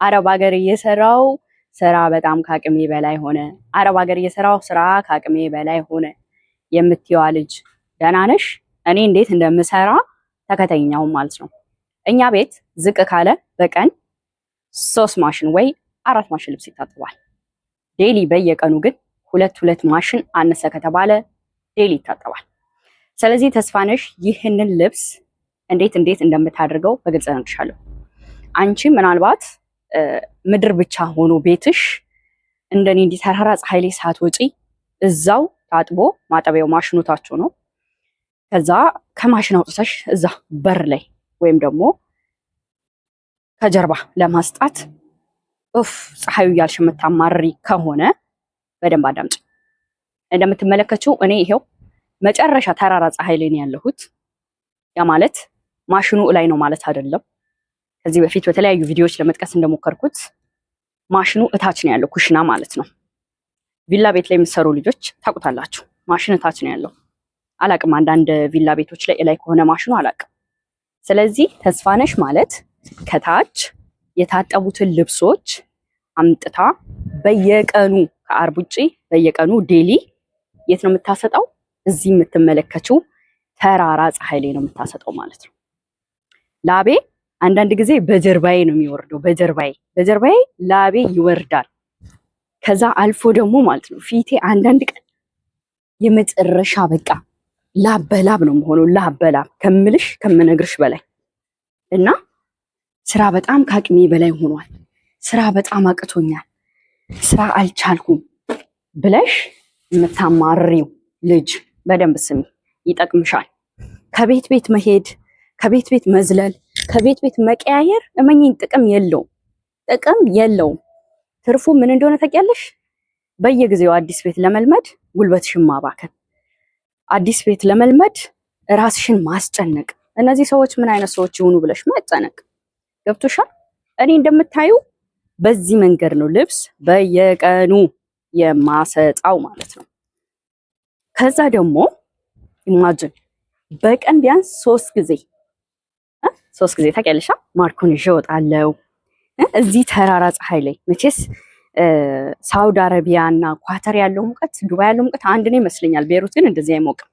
አረብ ሀገር እየሰራው ስራ በጣም ከአቅሜ በላይ ሆነ፣ አረብ ሀገር እየሰራው ስራ ከአቅሜ በላይ ሆነ የምትይዋ ልጅ ደህና ነሽ? እኔ እንዴት እንደምሰራ ተከተኛው ማለት ነው። እኛ ቤት ዝቅ ካለ በቀን 3 ማሽን ወይ 4 ማሽን ልብስ ይታጠባል። Daily በየቀኑ ግን ሁለት ሁለት ማሽን አነሰ ከተባለ daily ይታጠባል። ስለዚህ ተስፋነሽ ይህንን ልብስ እንዴት እንዴት እንደምታደርገው በግልጽ እነግርሻለሁ። አንቺ ምናልባት ምድር ብቻ ሆኖ ቤትሽ እንደኔ እንዲህ ተራራ ፀሐይ ላይ ሳትወጪ እዛው ታጥቦ ማጠቢያው ማሽኑ ታች ነው። ከዛ ከማሽን አውጥተሽ እዛ በር ላይ ወይም ደግሞ ከጀርባ ለማስጣት ኡፍ ፀሐዩ እያልሽ የምታማሪ ከሆነ በደንብ አዳምጪ። እንደምትመለከችው እኔ ይሄው መጨረሻ ተራራ ፀሐይ ላይ ነው ያለሁት። ያ ማለት ማሽኑ እላይ ነው ማለት አይደለም። ከዚህ በፊት በተለያዩ ቪዲዮዎች ለመጥቀስ እንደሞከርኩት ማሽኑ እታች ነው ያለው፣ ኩሽና ማለት ነው። ቪላ ቤት ላይ የምትሰሩ ልጆች ታውቁታላችሁ። ማሽን እታች ነው ያለው። አላቅም፣ አንዳንድ ቪላ ቤቶች ላይ እላይ ከሆነ ማሽኑ አላቅም። ስለዚህ ተስፋነሽ ማለት ከታች የታጠቡትን ልብሶች አምጥታ በየቀኑ ከአርብ ውጪ በየቀኑ daily የት ነው የምታሰጣው? እዚህ የምትመለከችው ተራራ ፀሐይ ላይ ነው የምታሰጠው ማለት ነው። ላቤ አንዳንድ ጊዜ በጀርባዬ ነው የሚወርደው። በጀርባዬ በጀርባዬ ላቤ ይወርዳል። ከዛ አልፎ ደግሞ ማለት ነው ፊቴ አንዳንድ ቀን የመጨረሻ በቃ ላብ በላብ ነው የምሆነው። ላብ በላብ ከምልሽ ከምነግርሽ በላይ እና ስራ በጣም ከአቅሜ በላይ ሆኗል። ስራ በጣም አቅቶኛል። ስራ አልቻልኩም ብለሽ የምታማሪው ልጅ በደንብ ስሚ፣ ይጠቅምሻል። ከቤት ቤት መሄድ፣ ከቤት ቤት መዝለል፣ ከቤት ቤት መቀያየር እመኚኝ ጥቅም የለውም፣ ጥቅም የለውም። ትርፉ ምን እንደሆነ ታውቂያለሽ? በየጊዜው አዲስ ቤት ለመልመድ ጉልበትሽን ማባከን፣ አዲስ ቤት ለመልመድ ራስሽን ማስጨነቅ፣ እነዚህ ሰዎች ምን አይነት ሰዎች ይሆኑ ብለሽ መጨነቅ። ገብቶሻል? እኔ እንደምታዩ በዚህ መንገድ ነው ልብስ በየቀኑ የማሰጣው ማለት ነው። ከዛ ደግሞ imagine በቀን ቢያንስ 3 ጊዜ፣ 3 ጊዜ ታውቂያለሽ፣ ማርኮን ይዤ እወጣለሁ እዚህ ተራራ ፀሐይ ላይ። መቼስ ሳውዲ አረቢያ እና ኳተር ያለው ሙቀት፣ ዱባይ ያለው ሙቀት አንድ ነው ይመስለኛል። ቤሩት ግን እንደዚህ አይሞቅም።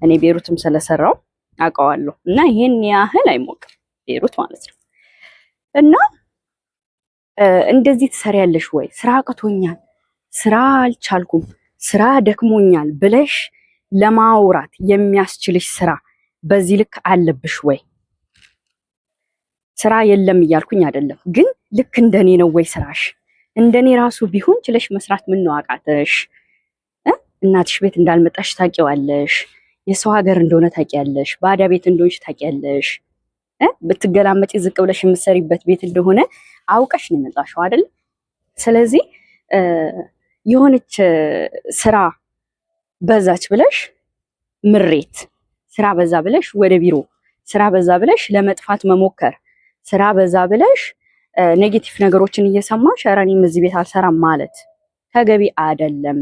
እኔ ቤሩትም ስለሰራው አውቀዋለሁ እና ይሄን ያህል አይሞቅም ቤሩት ማለት ነው። እና እንደዚህ ትሰሪያለሽ ወይ? ስራ አቅቶኛል፣ ስራ አልቻልኩም፣ ስራ ደክሞኛል ብለሽ ለማውራት የሚያስችልሽ ስራ በዚህ ልክ አለብሽ ወይ? ስራ የለም እያልኩኝ አይደለም፣ ግን ልክ እንደኔ ነው ወይ ስራሽ? እንደኔ ራሱ ቢሆን ችለሽ መስራት ምን ነው አቃተሽ? እናትሽ ቤት እንዳልመጣሽ ታውቂዋለሽ። የሰው ሀገር እንደሆነ ታውቂያለሽ። ባዳ ቤት እንደሆንሽ ታውቂያለሽ። ብትገላመጪ ዝቅ ብለሽ የምትሰሪበት ቤት እንደሆነ አውቀሽ ነው የመጣሽው አይደል? ስለዚህ የሆነች ስራ በዛች ብለሽ ምሬት፣ ስራ በዛ ብለሽ ወደ ቢሮ፣ ስራ በዛ ብለሽ ለመጥፋት መሞከር፣ ስራ በዛ ብለሽ negative ነገሮችን እየሰማሽ ኧረ እኔም እዚህ ቤት አልሰራም ማለት ተገቢ አይደለም።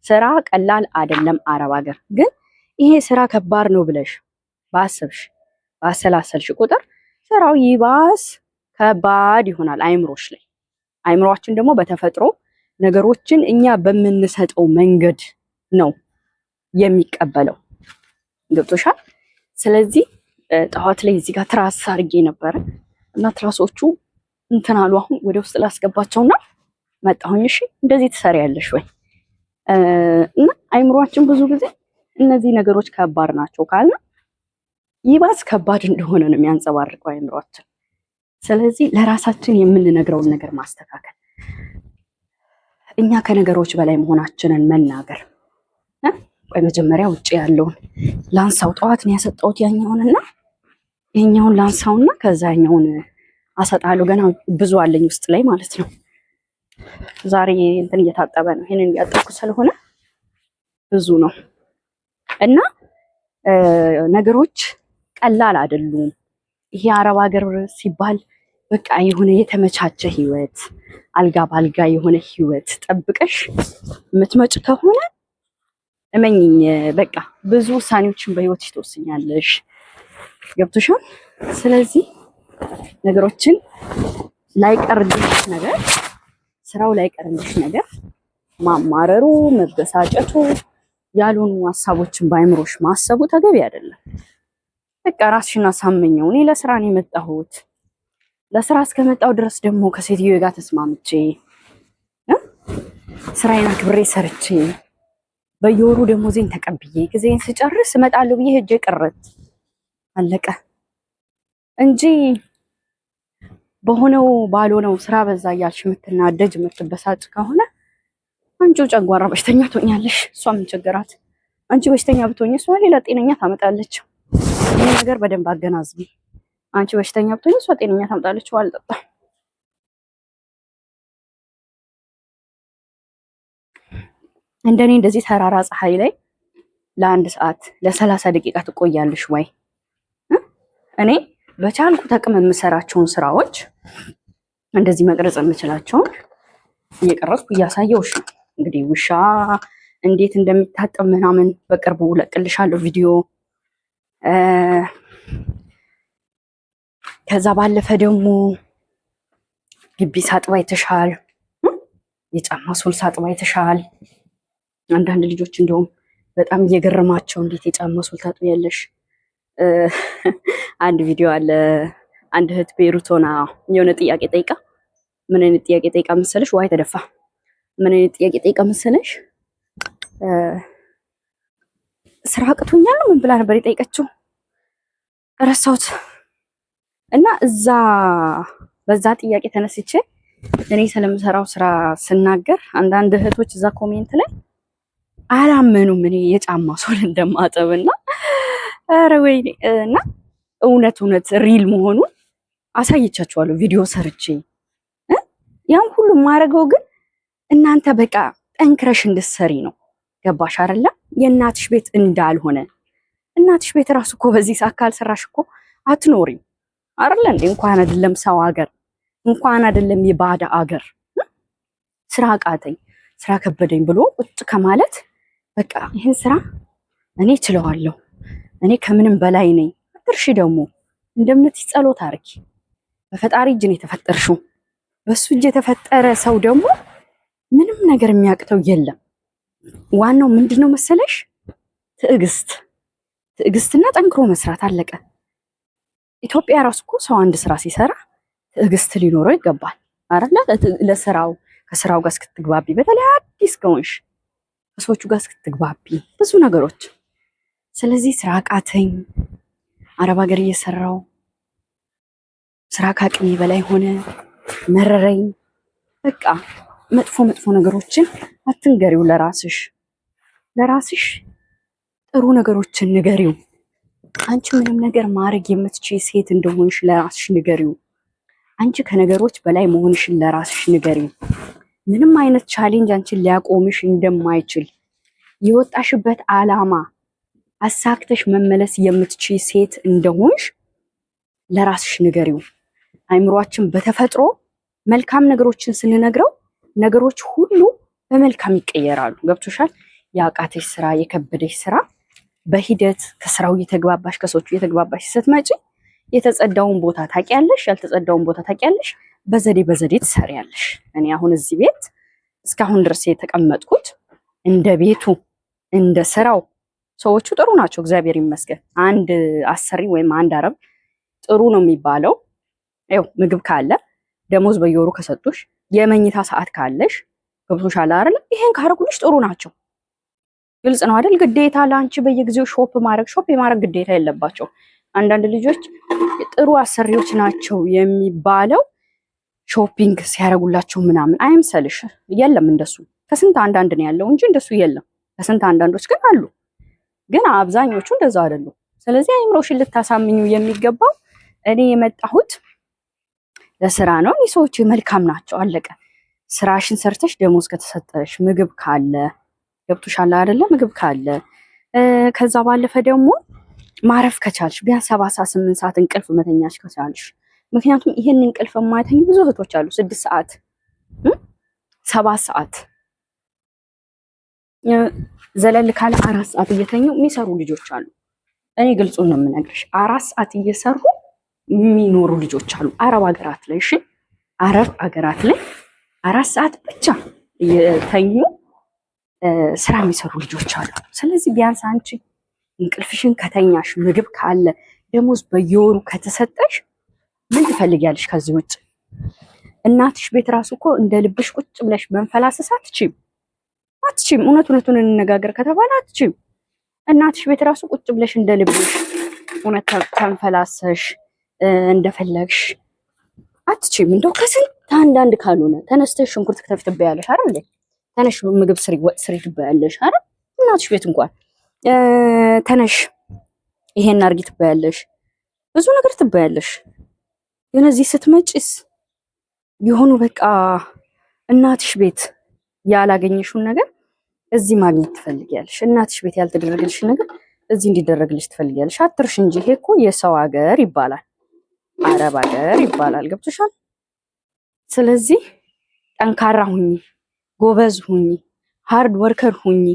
ስራ ቀላል አይደለም። አረብ ሀገር ግን ይሄ ስራ ከባድ ነው ብለሽ ባሰብሽ ባሰላሰልሽ ቁጥር ስራው ይባስ ከባድ ይሆናል አይምሮሽ ላይ። አይምሮአችን ደግሞ በተፈጥሮ ነገሮችን እኛ በምንሰጠው መንገድ ነው የሚቀበለው። ገብቶሻል? ስለዚህ ጠዋት ላይ እዚህ ጋር ትራስ አድርጌ ነበረ እና ትራሶቹ እንትን አሉ። አሁን ወደ ውስጥ ላስገባቸውና መጣሁኝ። እሺ እንደዚህ ትሰሪያለሽ ወይ? እና አይምሯችን ብዙ ጊዜ እነዚህ ነገሮች ከባድ ናቸው ካልና ይባስ ከባድ እንደሆነ ነው የሚያንጸባርቀው አይምሯችን። ስለዚህ ለራሳችን የምንነግረውን ነገር ማስተካከል፣ እኛ ከነገሮች በላይ መሆናችንን መናገር። ቆይ መጀመሪያ ውጭ ያለውን ላንሳው። ጠዋት ነው ያሰጣሁት ያኛውንና ይሄኛውን ላንሳውና ከዛ ያኛውን አሰጣለሁ። ገና ብዙ አለኝ ውስጥ ላይ ማለት ነው። ዛሬ እንትን እየታጠበ ነው። ይሄንን እያጠብኩ ስለሆነ ብዙ ነው እና ነገሮች ቀላል አይደሉም። ይሄ አረብ ሀገር ሲባል በቃ የሆነ የተመቻቸ ህይወት፣ አልጋ ባልጋ የሆነ ህይወት ጠብቀሽ የምትመጭ ከሆነ እመኝኝ በቃ ብዙ ውሳኔዎችን በህይወትሽ ትወስኛለሽ። ገብቶሻል? ስለዚህ ነገሮችን ላይቀርልሽ ነገር ስራው ላይቀርልሽ ነገር ማማረሩ፣ መበሳጨቱ፣ ያልሆኑ ሀሳቦችን በአይምሮሽ ማሰቡ ተገቢ አይደለም። በቃ ራስሽን አሳምኘው። እኔ ለስራ ነው የመጣሁት። ለስራ እስከመጣሁ ድረስ ደግሞ ከሴትዮ ጋር ተስማምቼ ስራዬን አክብሬ ሰርቼ በየወሩ ደሞዜን ተቀብዬ ጊዜን ስጨርስ እመጣለሁ ብዬ ሄጄ ቅረት አለቀ እንጂ በሆነው ባልሆነው ስራ በዛ እያልሽ የምትናደጅ የምትበሳጭ ከሆነ አንቺው ጨጓራ በሽተኛ ትሆኛለሽ። እሷ ምን ቸገራት? አንቺ በሽተኛ ብትሆኝ እሷ ሌላ ጤነኛ ታመጣለች። ይህ ነገር በደንብ አገናዝቢ። አንቺ በሽተኛ ብትሆኝ እሷ ጤነኛ ታመጣለች። አልጠጣም። እንደኔ እንደዚህ ተራራ ፀሐይ ላይ ለአንድ ሰዓት ለ30 ደቂቃ ትቆያለሽ ወይ? እኔ በቻልኩት አቅም የምሰራቸውን ስራዎች እንደዚህ መቅረጽ የምችላቸውን እየቀረጽኩ እያሳየውሽ ነው። እንግዲህ ውሻ እንዴት እንደሚታጠብ ምናምን በቅርቡ እለቅልሻለሁ ቪዲዮ። ከዛ ባለፈ ደግሞ ግቢ ሳጥባ አይተሻል፣ የጫማ sole ሳጥባ አይተሻል። አንዳንድ ልጆች እንደውም በጣም እየገረማቸው እንዴት የጫማ sole ታጥቢያለሽ? አንድ ቪዲዮ አለ። አንድ እህት ቤሩት ሆና የሆነ ጥያቄ ጠይቃ፣ ምን አይነት ጥያቄ ጠይቃ መሰለሽ? ውሃ የተደፋ ምን አይነት ጥያቄ ጠይቃ መሰለሽ? ስራ አቅቶኛል ነው ምን ብላ ነበር የጠየቀችው? ረሳሁት። እና እዛ በዛ ጥያቄ ተነስቼ እኔ ስለምሰራው ስራ ስናገር አንዳንድ እህቶች እዛ comment ላይ አላመኑም እኔ የጫማ sole እንደማጠብ። እና ኧረ ወይኔ፣ እና እውነት እውነት real መሆኑን አሳይቻችኋለሁ ቪዲዮ ሰርቼ። ያን ሁሉ የማደርገው ግን እናንተ በቃ ጠንክረሽ እንድትሰሪ ነው። ገባሽ አይደለ? የእናትሽ ቤት እንዳልሆነ። እናትሽ ቤት ራሱ እኮ በዚህ ሰዓት ካልሰራሽ እኮ አትኖሪም አይደለ እንዴ? እንኳን አይደለም ሰው ሀገር፣ እንኳን አይደለም የባዳ አገር፣ ስራ አቃተኝ፣ ስራ ከበደኝ ብሎ ቁጭ ከማለት በቃ ይህን ስራ እኔ እችለዋለሁ፣ እኔ ከምንም በላይ ነኝ። አትርሺ፣ ደግሞ እንደምትይ ጸሎት አርጊ። በፈጣሪ እጅ ነው የተፈጠርሽው። በሱ እጅ የተፈጠረ ሰው ደግሞ ምንም ነገር የሚያቅተው የለም። ዋናው ምንድነው መሰለሽ? ትዕግስት፣ ትዕግስትና ጠንክሮ መስራት፣ አለቀ። ኢትዮጵያ ራሱ እኮ ሰው አንድ ስራ ሲሰራ ትዕግስት ሊኖረው ይገባል አይደለ? ለስራው ከስራው ጋር እስክትግባቢ፣ በተለይ አዲስ ከሆንሽ ከሰዎቹ ጋር እስክትግባቢ ብዙ ነገሮች። ስለዚህ ስራ አቃተኝ፣ አረብ ሀገር እየሰራው ስራ ከአቅሜ በላይ ሆነ፣ መረረኝ። በቃ መጥፎ መጥፎ ነገሮችን አትንገሪው ለራስሽ። ለራስሽ ጥሩ ነገሮችን ንገሪው። አንቺ ምንም ነገር ማድረግ የምትችይ ሴት እንደሆንሽ ለራስሽ ንገሪው። አንቺ ከነገሮች በላይ መሆንሽን ለራስሽ ንገሪው። ምንም አይነት challenge አንቺን ሊያቆምሽ እንደማይችል፣ የወጣሽበት ዓላማ አሳክተሽ መመለስ የምትችይ ሴት እንደሆንሽ ለራስሽ ንገሪው። አይምሯችን በተፈጥሮ መልካም ነገሮችን ስንነግረው ነገሮች ሁሉ በመልካም ይቀየራሉ። ገብቶሻል? የአቃተሽ ስራ፣ የከበደሽ ስራ በሂደት ከስራው እየተግባባሽ፣ ከሰዎቹ እየተግባባሽ ስትመጪ የተጸዳውን ቦታ ታውቂያለሽ፣ ያልተጸዳውን ቦታ ታውቂያለሽ። በዘዴ በዘዴ ትሰሪያለሽ። እኔ አሁን እዚህ ቤት እስካሁን ድረስ የተቀመጥኩት እንደ ቤቱ እንደ ስራው ሰዎቹ ጥሩ ናቸው፣ እግዚአብሔር ይመስገን። አንድ አሰሪ ወይም አንድ አረብ ጥሩ ነው የሚባለው ያው ምግብ ካለ፣ ደሞዝ በየወሩ ከሰጡሽ፣ የመኝታ ሰዓት ካለሽ፣ ገብቶሻል አይደል? ይሄን ካረጉልሽ ጥሩ ናቸው። ግልጽ ነው አይደል? ግዴታ ለአንቺ በየጊዜው shop ማድረግ shop የማድረግ ግዴታ የለባቸው። አንዳንድ ልጆች ጥሩ አሰሪዎች ናቸው የሚባለው shopping ሲያደርጉላቸው ምናምን አይምሰልሽ። የለም እንደሱ፣ ከስንት አንዳንድ ነው ያለው እንጂ እንደሱ የለም። ከስንት አንዳንዶች ግን አሉ። ግን አብዛኞቹ እንደዛ አይደሉም። ስለዚህ አይምሮሽን ልታሳምኙ የሚገባው እኔ የመጣሁት ለስራ ነው። እኔ ሰዎች መልካም ናቸው። አለቀ። ስራሽን ሰርተሽ ደሞዝ ከተሰጠሽ፣ ምግብ ካለ፣ ገብቶሻል አይደለ? ምግብ ካለ፣ ከዛ ባለፈ ደግሞ ማረፍ ከቻልሽ፣ ቢያንስ 7 ሰዓት 8 ሰዓት እንቅልፍ መተኛሽ ከቻልሽ። ምክንያቱም ይህን እንቅልፍ የማይተኙ ብዙ እህቶች አሉ። 6 ሰዓት፣ 7 ሰዓት፣ ዘለል ካለ 4 ሰዓት እየተኙ የሚሰሩ ልጆች አሉ። እኔ ግልጹን ነው የምነግርሽ፣ 4 ሰዓት እየሰሩ የሚኖሩ ልጆች አሉ አረብ ሀገራት ላይ። እሺ። አረብ አገራት ላይ 4 ሰዓት ብቻ እየተኙ ስራ የሚሰሩ ልጆች አሉ። ስለዚህ ቢያንስ አንቺ እንቅልፍሽን ከተኛሽ፣ ምግብ ካለ፣ ደሞዝ በየወሩ ከተሰጠሽ ምን ትፈልጊያለሽ ከዚህ ውጭ? እናትሽ ቤት ራሱ እኮ እንደ ልብሽ ቁጭ ብለሽ መንፈላሰስ አትችይም፣ አትችይም። እውነት እውነቱን እንነጋገር ከተባለ አትችይም። እናትሽ ቤት ራሱ ቁጭ ብለሽ እንደ ልብሽ እውነት ተንፈላሰሽ እንደፈለግሽ አትችይም። እንደው ከስንት አንዳንድ ካልሆነ ተነስተሽ ሽንኩርት ክተፊ ትበያለሽ አይደል? ተነሽ ምግብ ስሪ፣ ወጥ ስሪ ትበያለሽ አይደል? እናትሽ ቤት እንኳን ተነሽ ይሄን አርጊ ትበያለሽ፣ ብዙ ነገር ትበያለሽ። ግን እዚህ ስትመጪስ የሆኑ በቃ እናትሽ ቤት ያላገኘሽውን ነገር እዚህ ማግኘት ትፈልጊያለሽ። እናትሽ ቤት ያልተደረገልሽ ነገር እዚህ እንዲደረግልሽ ትፈልጊያለሽ። አትርሽ እንጂ ይሄ እኮ የሰው ሀገር ይባላል፣ አረብ ሀገር ይባላል። ገብቶሻል? ስለዚህ ጠንካራ ሁኚ፣ ጎበዝ ሁኚ፣ hard worker ሁኚ።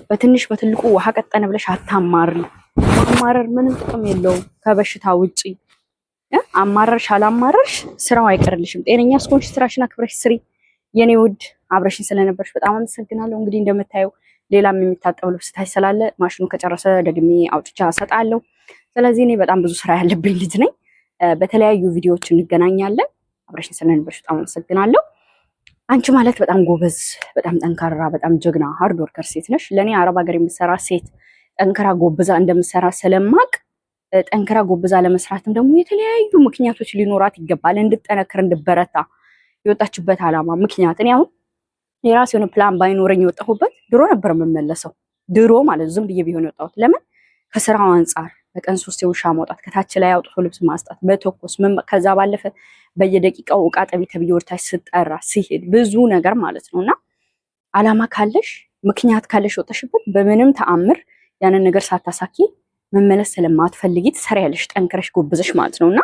በትንሽ በትልቁ ውሃ ቀጠነ ብለሽ አታማሪ። ማማረር ምንም ጥቅም የለውም ከበሽታ ውጪ። አማረርሽ አላማረርሽ ስራው አይቀርልሽም። ጤነኛ እስከሆንሽ ስራሽን አክብረሽ ስሪ። የኔ ውድ አብረሽን ስለነበርሽ በጣም አመሰግናለሁ። እንግዲህ እንደምታየው ሌላም የሚታጠብ ልብስ ታች ስላለ ማሽኑ ከጨረሰ ደግሜ አውጥቻ እሰጣለሁ። ስለዚህ እኔ በጣም ብዙ ስራ ያለብኝ ልጅ ነኝ። በተለያዩ ቪዲዮዎች እንገናኛለን። አብረሽን ስለነበርሽ በጣም አመሰግናለሁ። አንቺ ማለት በጣም ጎበዝ፣ በጣም ጠንካራ፣ በጣም ጀግና hard worker ሴት ነሽ። ለእኔ አረብ ሀገር የምትሰራ ሴት ጠንክራ ጎብዛ እንደምትሰራ ስለማቅ ጠንክራ ጎብዛ ለመስራትም ደግሞ የተለያዩ ምክንያቶች ሊኖራት ይገባል። እንድጠነክር እንድበረታ የወጣችበት ዓላማ ምክንያት። እኔ አሁን የራሴ የሆነ ፕላን ባይኖረኝ የወጣሁበት ድሮ ነበር የምመለሰው። ድሮ ማለት ዝም ብዬ ቢሆን የወጣሁት ለምን ከስራው አንጻር በቀን ሶስት የውሻ ማውጣት፣ ከታች ላይ አውጥቶ ልብስ ማስጣት፣ መተኮስ፣ ከዛ ባለፈ በየደቂቃው እቃ ጠቢ ተብዬ ወደታች ስጠራ ሲሄድ ብዙ ነገር ማለት ነው። እና ዓላማ ካለሽ ምክንያት ካለሽ ወጣሽበት በምንም ተአምር ያንን ነገር ሳታሳኪ መመለስ ስለማትፈልጊ ትሰሪያለሽ፣ ጠንክረሽ ጎብዘሽ ማለት ነው። እና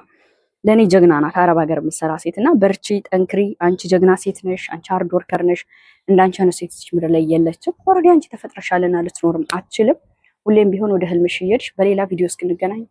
ለእኔ ጀግና ናት አረብ ሀገር የምትሰራ ሴት። እና በርቺ፣ ጠንክሪ። አንቺ ጀግና ሴት ነሽ። አንቺ hard worker ነሽ። እንዳንቺ አይነት ሴት ምድር ላይ የለችም። Already አንቺ ተፈጥረሻልና ልትኖርም አትችልም። ሁሌም ቢሆን ወደ ህልምሽ እየሄድሽ በሌላ ቪዲዮ እስክንገናኝ።